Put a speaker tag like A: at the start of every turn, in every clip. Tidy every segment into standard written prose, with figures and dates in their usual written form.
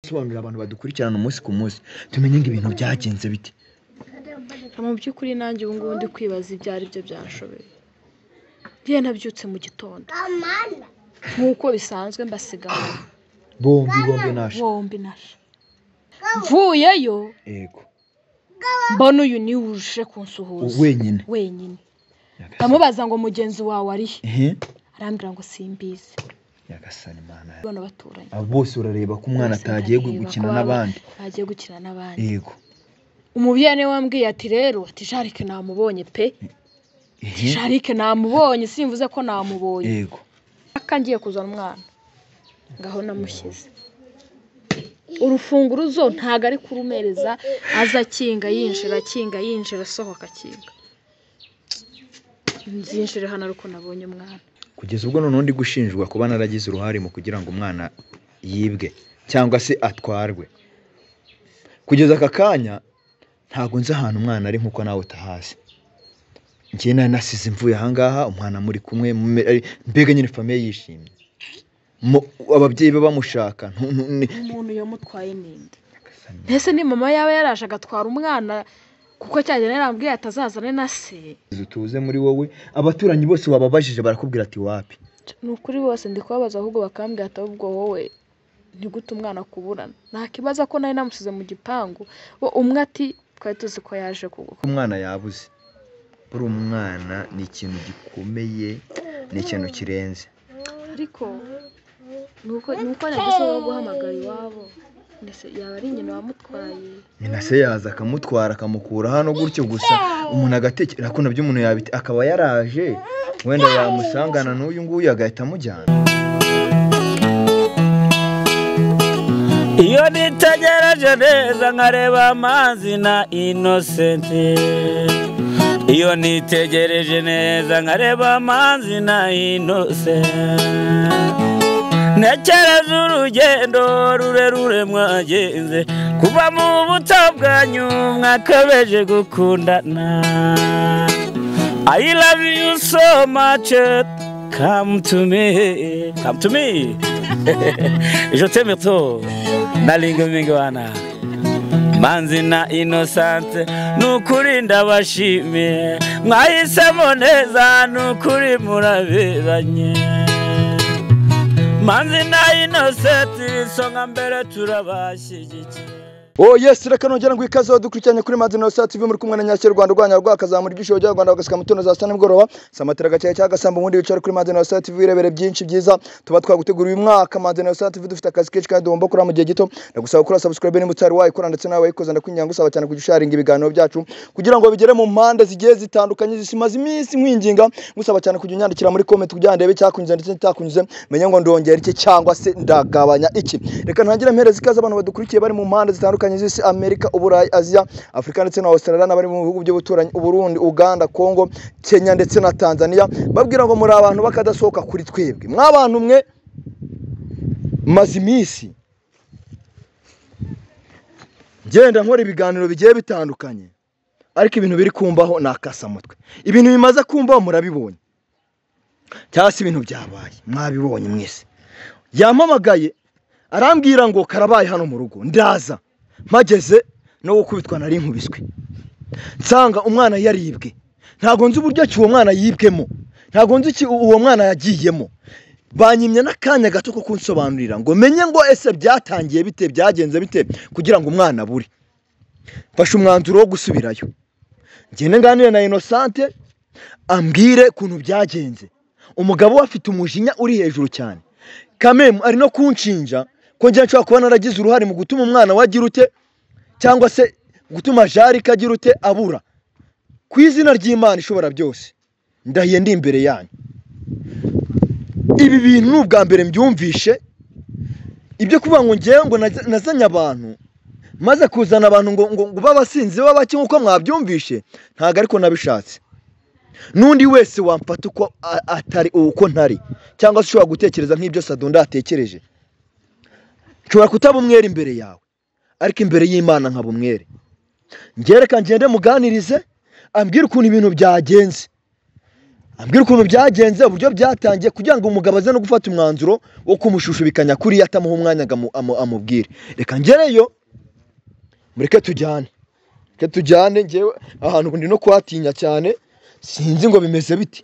A: Sobanurira abantu badukurikirana umunsi ku munsi, tumenye ngo ibintu byagenze bite.
B: Mu by'ukuri nanjye ubu ngubu ndi kwibaza ibyo ari byo byanshobeye. Njye nabyutse mu gitondo nk'uko bisanzwe, mbasiga
A: bombi bombi nasha
B: bombi nasha mvuyeyo.
A: Yego.
B: Mbona uyu niwe uje kunsuhuza
A: wenyine
B: wenyine. Ndamubaza ngo mugenzi wawe ari he? Arambwira ngo simbizi.
A: Nyagasani Mana.
B: Bano baturanye
A: abo bose urareba ko umwana
B: bose
A: atagiye
B: ndareba
A: gukina
B: ko
A: n'abandi.
B: Bagiye gukina n'abandi.
A: Yego.
B: Umubyeyi niwe wambwiye ati rero ati Jarike namubonye pe. Jarike namubonye, simvuze ko namubonye.
A: Yego.
B: Aka ngiye kuzana umwana ngaho namushyize urufunguruzo, ntago ari kurumereza, aza akinga yinjira, akinga yinjira, asohoka akinga, nzinjira hano ariko nabonye umwana.
A: Kugeza ubwo noneho ndi gushinjwa kuba naragize uruhare mu kugira ngo umwana yibwe cyangwa se atwarwe. Kugeza aka kanya ntabwo nzi ahantu umwana ari nk'uko nawe utahazi. Njye nari nasize mvuye ahangaha, umwana muri kumwe, mbega nyine famille yishimye, ababyeyi be bamushaka.
B: Umuntu yamutwaye ninde? Mbese ni mama yawe yaraje agatwara umwana kuko cyagenda yarambwiye atazazane na se.
A: Tuze muri wowe, abaturanyi bose wababajije barakubwira ati wapi.
B: Ni ukuri bose ndi kubabaza, ahubwo bakambwira ati ahubwo wowe ntigute umwana kuburana. Ntakibaza ko nari namusize mu gipangu, bo umwe ati twari tuzi ko yaje kugwa.
A: Umwana yabuze. Buri umwana ni ikintu gikomeye, ni ikintu kirenze.
B: Ariko nuko nagize wo guhamagara iwabo, ndetse yaba ari nyina wamutwaye.
A: Nyina se yaza akamutwara akamukura hano gutyo gusa, umuntu agatekereza ko nabyo umuntu yabite, akaba yaraje wenda yamusangana n'uyu nguyu agahita amujyana.
C: Iyo nitegereje neza nkareba amazi na Innocent, iyo nitegereje neza nkareba amazi na Innocent, ntekereza urugendo rurerure mwagenze kuva mu buto bwanyu mwakabeje gukundana. I love you so much, come to me, come to me. Je t'aime trop, nalinga mingwana Manzi na Innocent, nukuri ndabashimiye, mwahisemo neza nukuri muraberanye. Manzi na Innocent, isonga mbere turabashyigikiye.
A: Oh yes, reka nongera ngo ikaze badukurikiranye kuri Manzi Innocent TV, muri kumwe na Nyakira Rwanda rwanya rwakazamura ibyishimo bya Rwanda bagasika mutono za sita nimugoroba, samatira gacye cya gasamba ubundi wicara kuri Manzi Innocent TV irebere byinshi byiza tuba twaguteguriye uyu mwaka. Manzi Innocent TV dufite akazi kenshi kandi tugomba gukora mu gihe gito. Ndagusaba gukora subscribe niba utari wayikora, ndetse nawe wayikoze ndakwinginga ngusaba cyane kujya usharinga ibiganiro byacu kugira ngo bigere mu mpande zigiye zitandukanye zisimaze iminsi nkwinginga, ngusaba cyane kujya unyandikira muri comment kugira ndebe cyakunyuze ndetse n'itakunyuze, menye ngo ndongera iki cyangwa se ndagabanya iki. Reka ntangire mpereza ikaze abantu badukurikiye bari mu mpande zitandukanye z'isi, Amerika, Uburayi, Aziya, Afrika ndetse na Australia, n'abari mu bihugu by'ubuturanyi, Uburundi, Uganda, Congo, Kenya ndetse na Tanzania, babwira ngo muri abantu bakadasohoka kuri twebwe. Mwabantu mwe maze iminsi ngenda nkora ibiganiro bigiye bitandukanye, ariko ibintu biri kumbaho nakasamutwe. Ibintu bimaze kumbaho murabibonye, cyangwa se ibintu byabaye mwabibonye mwese. Yampamagaye arambwira ngo karabaye hano mu rugo, ndaza mpageze no gukubitwa nari nkubiswe, nsanga umwana yaribwe. Ntago nzi uburyo ki uwo mwana yibwemo, ntago nzi ki uwo mwana yagiyemo. Banyimye n'akanya gato ko kunsobanurira ngo menye ngo ese byatangiye bite, byagenze bite kugira ngo umwana abure. Mfashe umwanzuro wo gusubirayo, ngende nganire na Innocent ambwire kuntu byagenze. Umugabo we afite umujinya uri hejuru cyane, kamemu ari no kunshinja ko njye nshobora kuba naragize uruhare mu gutuma umwana we agira ute, cyangwa se gutuma Jarike agira ute abura. Ku izina ry'Imana ishobora byose ndahiye ndi imbere yanyu, ibi bintu ni ubwa mbere mbyumvishe. Ibyo kuvuga ngo ngewe ngo nazanye abantu, maze kuzana abantu ngo ngo babasinzi babaki nkuko mwabyumvishe, ntago ariko nabishatse. N'undi wese wamfata uko atari, uko ntari, cyangwa se ushobora gutekereza nk'ibyo Sadunda atekereje, nshobora kutaba umwere imbere yawe, ariko imbere y'Imana nkaba umwere. Ngereka ngende muganirize ambwire ukuntu ibintu byagenze. Ambwira ukuntu byagenze, uburyo byatangiye, kugira ngo umugabo aze no gufata umwanzuro wo kumushushubikanya kuriya atamuha umwanya ngo amubwire. Reka ngereyo, mureke tujyane. Reka tujyane, ngewe ahantu ndi no kuhatinya cyane, sinzi ngo bimeze bite.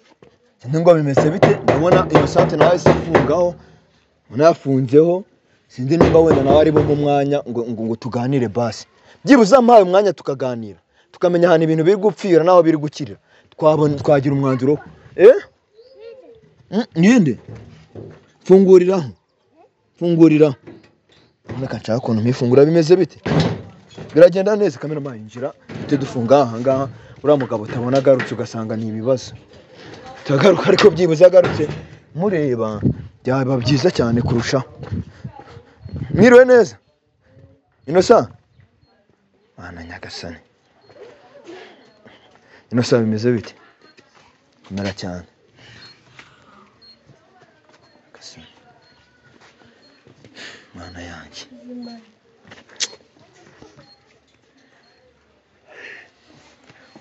A: Sinzi ngo bimeze bite, ndabona Innocent nawe se afungaho, unafunzeho, sinzi nimba wenda nawe ari bumpe umwanya ngo tuganire basi. Byibuze ampaye umwanya tukaganira, tukamenya ahantu ibintu biri gupfira naho biri gukirira. Twabona twagira umwanzuro. Ninde? Funguriraho. Fungurira. Reka nshaka ukuntu mpifungura bimeze bite. Biragenda neza, cameraman yinjira, tujye dufunga aha ngaha, uriya mugabo utabona agarutse ugasanga ni ibibazo. Tagaruka ariko byibuze agarutse mureba byaba byiza cyane kurushaho. Mwiriwe neza. Innocent. Mana nyagasani. Innocent bimeze bite? Komera cyane. Nyagasani. Mana yanjye.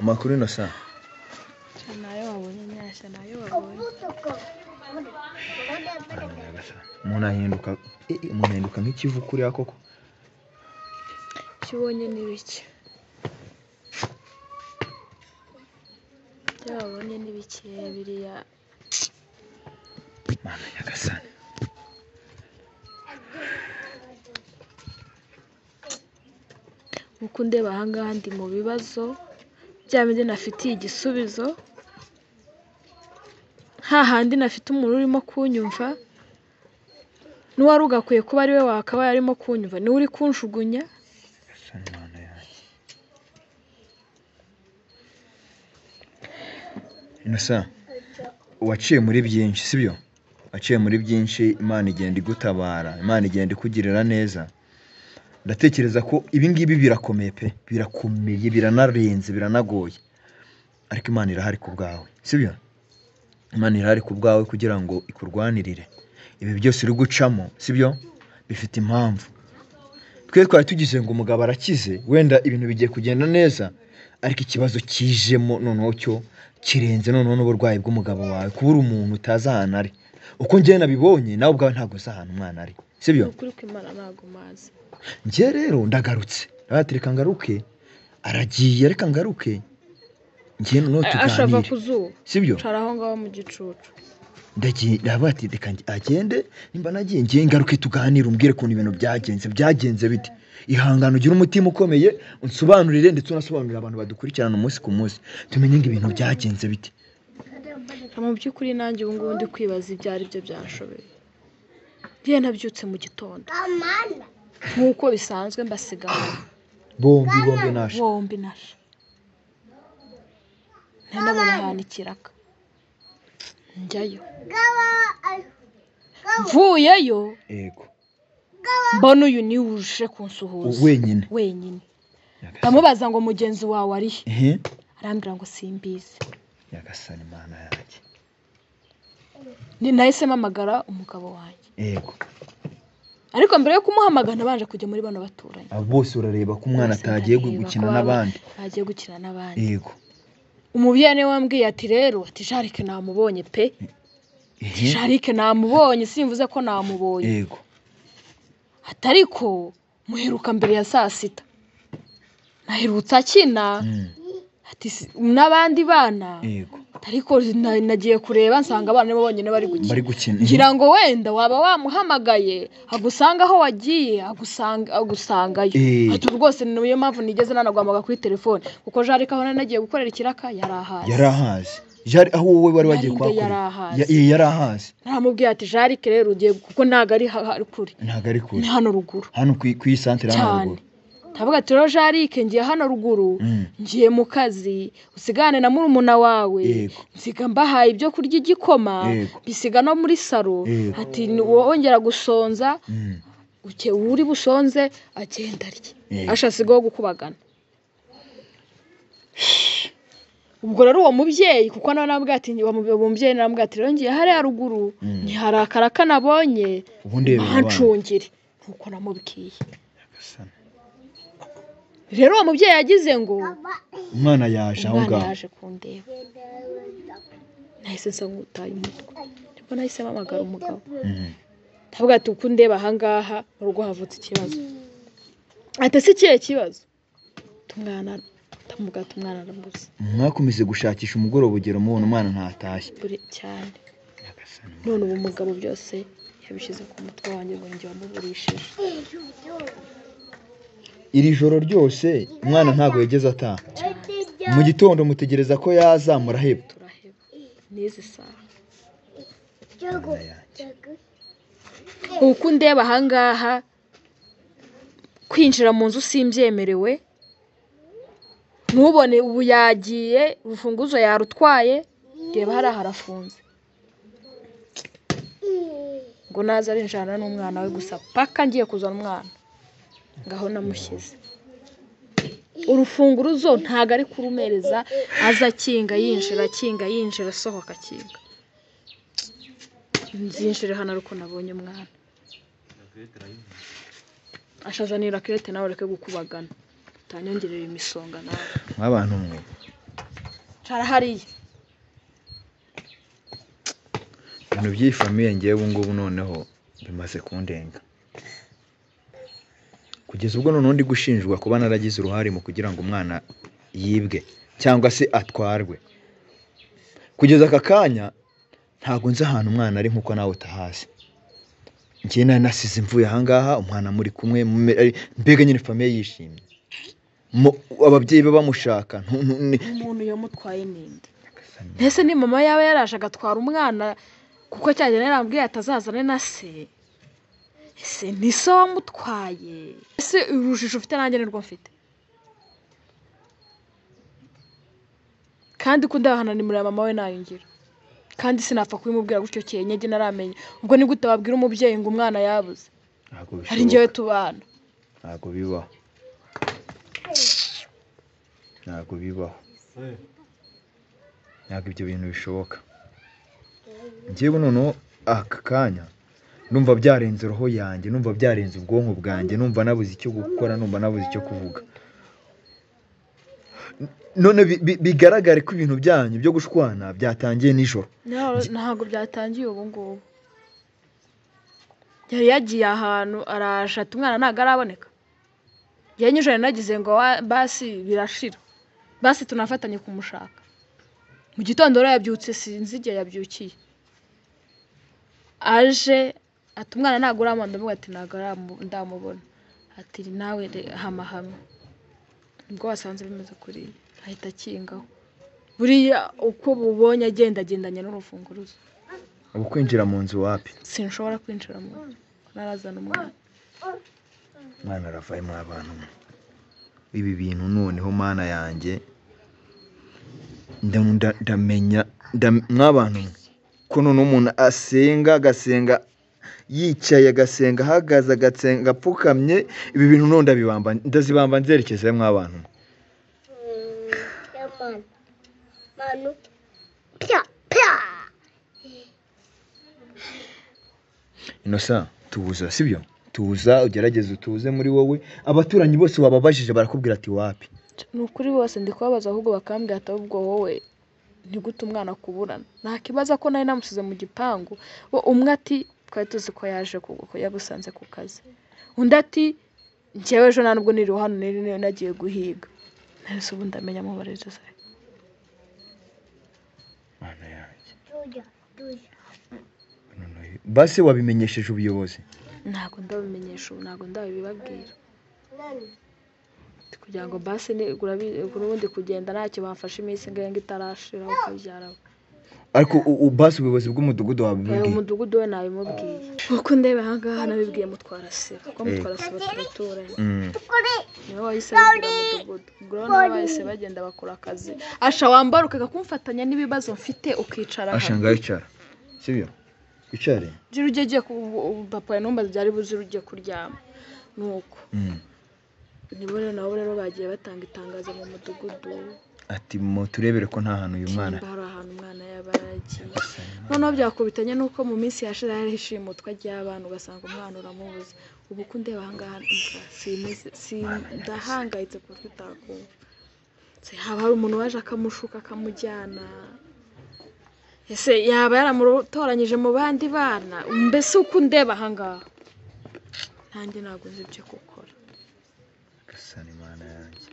A: Amakuru Innocent.
B: Nayo wabonye nyashya, nayo wabonye.
A: Umuntu ahinduka, umuntu ahinduka nk'ikivu kuriya koko.
B: Icyo ubonye ni bike. Ibyo wabonye ni bike biriya.
A: Mana nyagasani.
B: Uko ndeba aha ngaha ndi mu bibazo bya bindi nafitiye igisubizo, hahandi nafite umuntu urimo kunyumva, n'uwari ugakwiye kuba ari we wakabaye arimo kunyumva, niwe uri kunshugunya.
A: Innocent, waciye muri byinshi, sibyo? Waciye muri byinshi, Imana igenda igutabara, Imana igenda ikugirira neza. Ndatekereza ko ibi ngibi birakomeye pe, birakomeye, biranarenze, biranagoye, ariko Imana irahari ku bwawe, sibyo? Imana irahari ku bwawe kugira ngo ikurwanirire. Ibi byose uri gucamo, sibyo? Bifite impamvu. Twe twari tugize ngo umugabo arakize, wenda ibintu bigiye kugenda neza, ariko ikibazo kijemo noneho cyo kirenze noneho n'uburwayi bw'umugabo wawe, kubura umuntu utazi ahantu ari. Uko njye nabibonye, nawe ubwawe ntabwo uzi ahantu umwana ari, sibyo?
B: Ukuri kw'Imana ntabwo mazi.
A: Njye rero ndagarutse, reka ngaruke, aragiye, reka ngaruke, njye noneho tuganire, sibyo?
B: Cara aho ngaho mu gicucu.
A: Ndagiye, ndavuga ati reka agende, nimba nagiye ngiye ngaruke tuganire, umbwire ukuntu ibintu byagenze, byagenze bite. Ihangane, ugire umutima ukomeye, unsobanurire ndetse unasobanurire abantu badukurikirana umunsi ku munsi, tumenye ngo ibintu byagenze bite.
B: Mu by'ukuri nanjye ubu ngubu ndi kwibaza ibyo ari byo byanshobeye. Njye nabyutse mu gitondo nk'uko bisanzwe mbasiga
A: bombi bombi nasha,
B: bombi nasha, ntanabona ahantu ikiraka, njyayo, mvuyeyo
A: yego
B: mbona uyu ni uje kunsuhuza
A: wenyine
B: wenyine. Ndamubaza ngo mugenzi wawe ari he? Arambwira ngo simbizi.
A: Nyagasani Mana yanjye.
B: Ni nahise mpamagara umugabo wanjye.
A: Yego.
B: Ariko mbere yo kumuhamagara nabanje kujya muri bano baturanyi.
A: Abo bose urareba ko umwana atagiye gukina n'abandi.
B: Agiye gukina n'abandi.
A: Yego.
B: Umubyeyi niwe wambwiye ati rero ati Jarike namubonye pe. Jarike namubonye, simvuze ko namubonye.
A: Yego.
B: Atariko muheruka mbere ya saa sita. Naherutse akina. Ati n'abandi bana.
A: Yego.
B: Ariko nagiye kureba nsanga abana nibo bonyine bari gukina. Ngira ngo wenda waba wamuhamagaye agusanga aho wagiye, agusangayo. Ati rwose niyo mpamvu nigeze nanagwamaga kuri telefone, kuko Jarike aho nagiye gukorera ikiraka yarahazi.
A: Yarahazi. Jari aho wowe wari wagiye kwakora. Yarahazi.
B: Naramubwiye ati Jarike rero ugiye kuko ntago ari kure.
A: Ntago ari kure.
B: Ni hano ruguru.
A: Hano ku isantere hano ruguru.
B: Ndavuga ati rero Jarike ngiye hano ruguru, ngiye mu kazi, usigane na murumuna wawe, nsiga mbahaye ibyo kurya igikoma, bisiga no muri saro, ati wongera gusonza, uke uri busonze agenda arye. Ashasigaho gukubagana. Ubwo rero uwo mubyeyi kuko nawe nabwiye ati uwo mubyeyi narambwiye ati rero ngiye hariya ruguru, ntiharakara kanabonye, ancungire nkuko namubwiye. Rero uwo mubyeyi yagize ngo
A: umwana yaje aho ngaho,
B: yaje kundeba. Nahise nsa nk'utaye umutwe. Nibwo nahise mpamagara umugabo. Ndavuga ati uko ndeba aha ngaha mu rugo havutse ikibazo. Ati ese ikihe kibazo? Tumwana ndamubwira ati umwana aramubuze.
A: Mwakomeje gushakisha umugoroba ugera mubona umwana ntatashye.
B: Buri cyane. None ubu umugabo byose yabishyize ku mutwe wanjye ngo njye wamuburishije.
A: Iri joro ryose umwana ntabwo yigeze ataha. Mu gitondo mutegereza ko yaza muraheba.
B: Turaheba. N'izi saha. Uko ndeba aha ngaha kwinjira mu nzu simbyemerewe, ntubone ubu yagiye urufunguzo yarutwaye, reba hariya harafunze. Ngo naza arinjirana n'umwana we gusa paka ngiye kuzana umwana ngaho namushyize. Urufunguzo ntago ari kurumereza, aza akinga yinjira akinga yinjira asohoka akinga. Nzinjire hano ariko nabonye umwana. Ashazanira kirete nawe ureke gukubagana. Utanyongerera imisonga nawe.
A: Nk'abantu mwe.
B: Cara hariya.
A: Ibintu by'iyi famiye ngewe ubu ngubu noneho bimaze kundenga. Kugeza ubwo noneho ndi gushinjwa kuba naragize uruhare mu kugira ngo umwana yibwe cyangwa se atwarwe. Kugeza aka kanya ntabwo nzi ahantu umwana ari nkuko nawe utahazi. Njye nari nasize mvuye aha ngaha umwana muri kumwe, mbega nyine famiye yishimye. Ababyeyi be bamushaka.
B: Umuntu yamutwaye ninde? Ese ni mama yawe yaraje agatwara umwana kuko cyagera yarambwiye atazazane na se? Ese ni so wamutwaye? Ese urujijo ufite nanjye nirwo mfite. Kandi ko ndabahana ni muri mama we nayingira. Kandi sinapfa kubimubwira gutyo cyenyege naramenye. Ubwo ni gute wabwira umubyeyi ngo umwana yabuze? Ari njyewe tubana.
A: Ntabwo bibaho. Ntabwo bibaho. Ntabwo ibyo bintu bishoboka. Njyewe noneho aka kanya numva byarenze roho yanjye, numva byarenze ubwonko bwanjye, numva nabuze icyo gukora, numva nabuze icyo kuvuga. None bigaragare ko ibintu byanyu byo gushwana byatangiye nijoro.
B: Ntabwo byatangiye ubu ngubu. Yari yagiye ahantu araje ati umwana ntabwo araboneka. Njye nijoro nagize ngo basi birashira. Basi tunafatanye kumushaka. Mu gitondo rero yabyutse sinzi igihe yabyukiye. Aje ati umwana ntabwo uramubona, ndamubwira ati ntabwo ndamubona. Ati nawe hama hamwe. Nibwo wasanze bimeze kuriya. Ahita akingaho. Buriya uko bubonye agendagendanye n'urufunguzo.
A: Ubu kwinjira mu nzu wapi?
B: Sinshobora kwinjira mu nzu. Narazana umwana.
A: Mwana aravaye mu abantu. Ibi bintu noneho mana yanjye ndamenya mw'abantu ko none umuntu asenga agasenga yicaye agasenga ahagaze agasenga apfukamye, ibi bintu none ndabibamba ndazibamba nzerekeza mw'abantu. Innocent, tuza sibyo? Tuza ugerageze utuze muri wowe. Abaturanyi bose wababajije barakubwira ati wapi?
B: Ni ukuri bose ndi kubabaza ahubwo bakambwira ati ahubwo wowe ni gute umwana kuburana? Ntakibaza ko nari namusize mu gipangu. Umwe ati twari tuzi ko yaje ko yagusanze ku kazi. Undi ati njyewe ejo nta nubwo niriwe hano nari nagiye guhiga. Nahise ubu ndamenya amubarizo se.
A: Mana yanjye. Basi wabimenyesheje ubuyobozi?
B: Ntabwo ndabimenyesha ubu, ntabwo ndabibabwira. Kugira ngo basi ni ubundi kugenda ntacyo bamfashe iminsi ngenga itarashira ukabyara.
A: Ariko basi ubuyobozi bw'umudugudu wabibwiye?
B: Umudugudu we nabimubwiye. Uko ndeba aha ngaha nabibwiye Mutwara Sibo, kuko Mutwara Sibo turaturanye. Niwe wahise abibwira umudugudu. Ubwo rero nabo bahise bagenda bakora akazi. Asha wambara ukajya kumfatanya n'ibibazo mfite ukicara hano.
A: Asha ngayicara. Sibyo? Icare.
B: Jira ugiye ku papa numva byari buzira ugiye kuryama. Nuko. Nibo rero nabo rero bagiye batanga itangazo mu mudugudu.
A: Ati muturebere ko nta hantu uyu mwana.
B: Hari ahantu umwana yaba yaragiye. Noneho byakubitanye nuko mu minsi yashize hari ishimutwa ry'abana ugasanga umwana uramubuze. Ubu ko ndeba aha ngaha ndahangayitse ku buryo utakumva. Haba hari umuntu waje akamushuka akamujyana. Ese yaba yaramutoranyije mu bandi bana? Mbese uko undeba aha ngaha nanjye ntabwo nzi ibyo gukora.
A: Gasani Imana yanjye.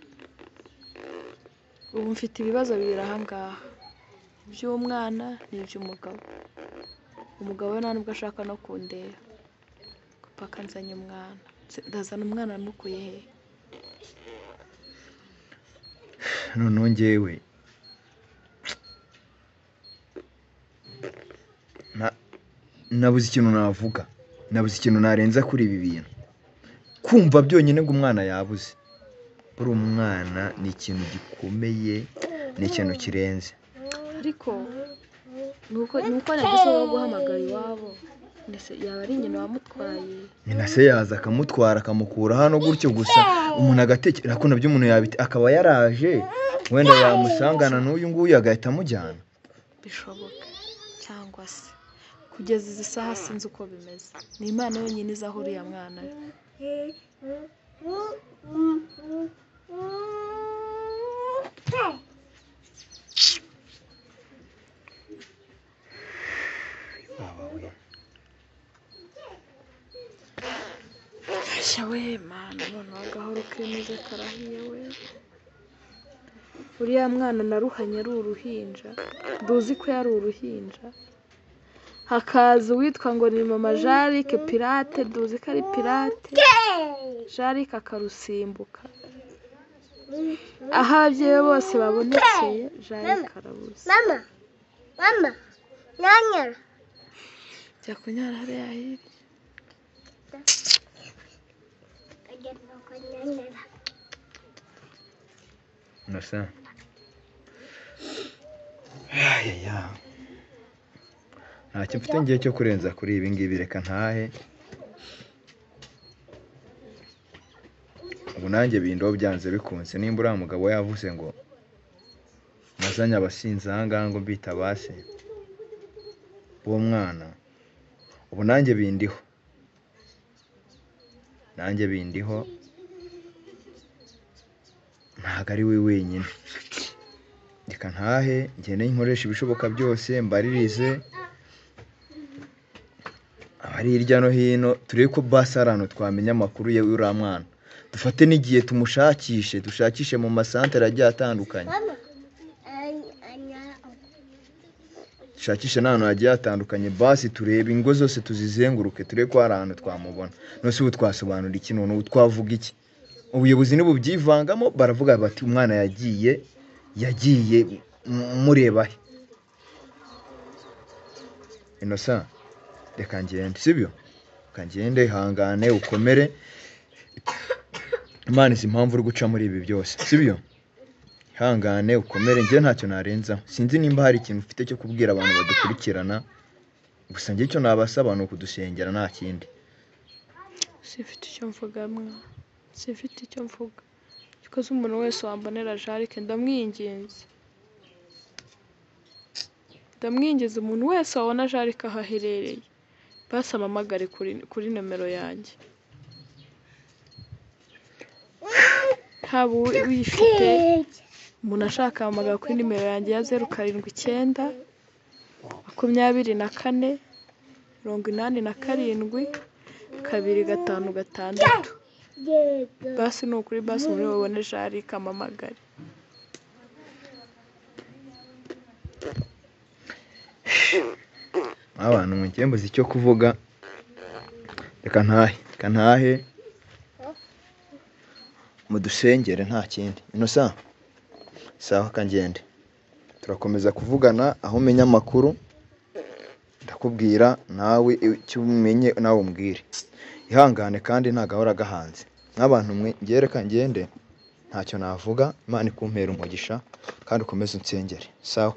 B: Ubu mfite ibibazo bibiri aha ngaha, iby'umwana n'iby'umugabo. Umugabo we nta nubwo ashaka no kundeba paka nzanye umwana. Ndazana umwana namukuye he?
A: Noneho njyewe nabuze ikintu navuga, nabuze ikintu narenza kuri ibi bintu. Kumva byonyine ngo umwana yabuze, buri umwana ni ikintu gikomeye, ni ikintu kirenze.
B: Ariko nuko nagize wo guhamagara iwabo, ndetse yaba ari nyina wamutwaye.
A: Nyina se yaza akamutwara akamukura hano gutyo gusa, umuntu agatekereza ko nabyo umuntu yabite, akaba yaraje wenda yamusangana n'uyu nguyu agahita amujyana.
B: Bishoboka cyangwa se kugeza izi saha sinzi uko bimeze. Ni Imana yonyine izi aho uriya mwana ari. Ashya we Mana, noneho agahoro kemeze karahiye we. Uriya mwana naruhanye ari uruhinja, nduzi ko yari uruhinja. Hakaza uwitwa ngo ni mama Jarike pirate, duzi ko ari pirate. Jarike akarusimbuka. Aho ababyeyi bose babonekeye, Jarike arabuze.
D: Mama, mama, nanyara.
B: Jya kunyara hariya hirya.
A: Nasa. Ayaya. Ntacyo mfite ngiye cyo kurenza kuri ibi ngibi, reka ntahe. Ubu nanjye bindobo byanze bikunze, nimba uriya mugabo yavuze ngo nazanye abasinzi aha ngaha ngo mbita base uwo mwana, ubu nanjye bindiho, nanjye bindiho, ntabwo ari we wenyine. Reka ntahe ngende nkoresha ibishoboka byose mbaririze abari hirya no hino, turebe ko basi hari ahantu twamenya amakuru ye uriya mwana. Dufate n'igihe tumushakishe, dushakishe mu masantere agiye atandukanye, dushakishe n'ahantu hagiye hatandukanye, basi turebe ingo zose tuzizenguruke, turebe ko hari ahantu twamubona. None se ubu twasobanura iki? None ubu twavuga iki? Ubuyobozi nibubyivangamo baravuga bati umwana yagiye, yagiye mureba he? Innocent, reka ngende, sibyo? Reka ngende, ihangane, ukomere. Imana izi impamvu uri guca muri ibi byose, sibyo? Ihangane, ukomere, njye ntacyo narenzaho. Sinzi nimba hari ikintu ufite cyo kubwira abantu badukurikirana, gusa njye icyo nabasaba ni ukudusengera, nta kindi.
B: Simfite icyo mvuga mwa, simfite icyo mvuga. Gikoze umuntu wese wambonera Jarike ndamwinginze. Ndamwinginze umuntu wese wabona Jarike aho aherereye, basi amamagare kuri nomero yanjye. Haba uyifite, umuntu ashaka ahamagara kuri nimero yanjye ya 0 7 9 24 87 2 5 6. Basi ni ukuri, basi muri bubone Jarike amamagare.
A: Abantu mwe mbuze icyo kuvuga, reka ntahe, reka ntahe, mudusengere nta kindi. Innocent, sawa, kangende. Turakomeza kuvugana aho umenya amakuru, ndakubwira nawe icyo umenye nawe umbwire. Ihangane kandi nta gahora gahanze. Nk'abantu mwe ngiye reka ngende, ntacyo navuga, Imana ikumpera umugisha kandi ukomeze unsengere. Sawa.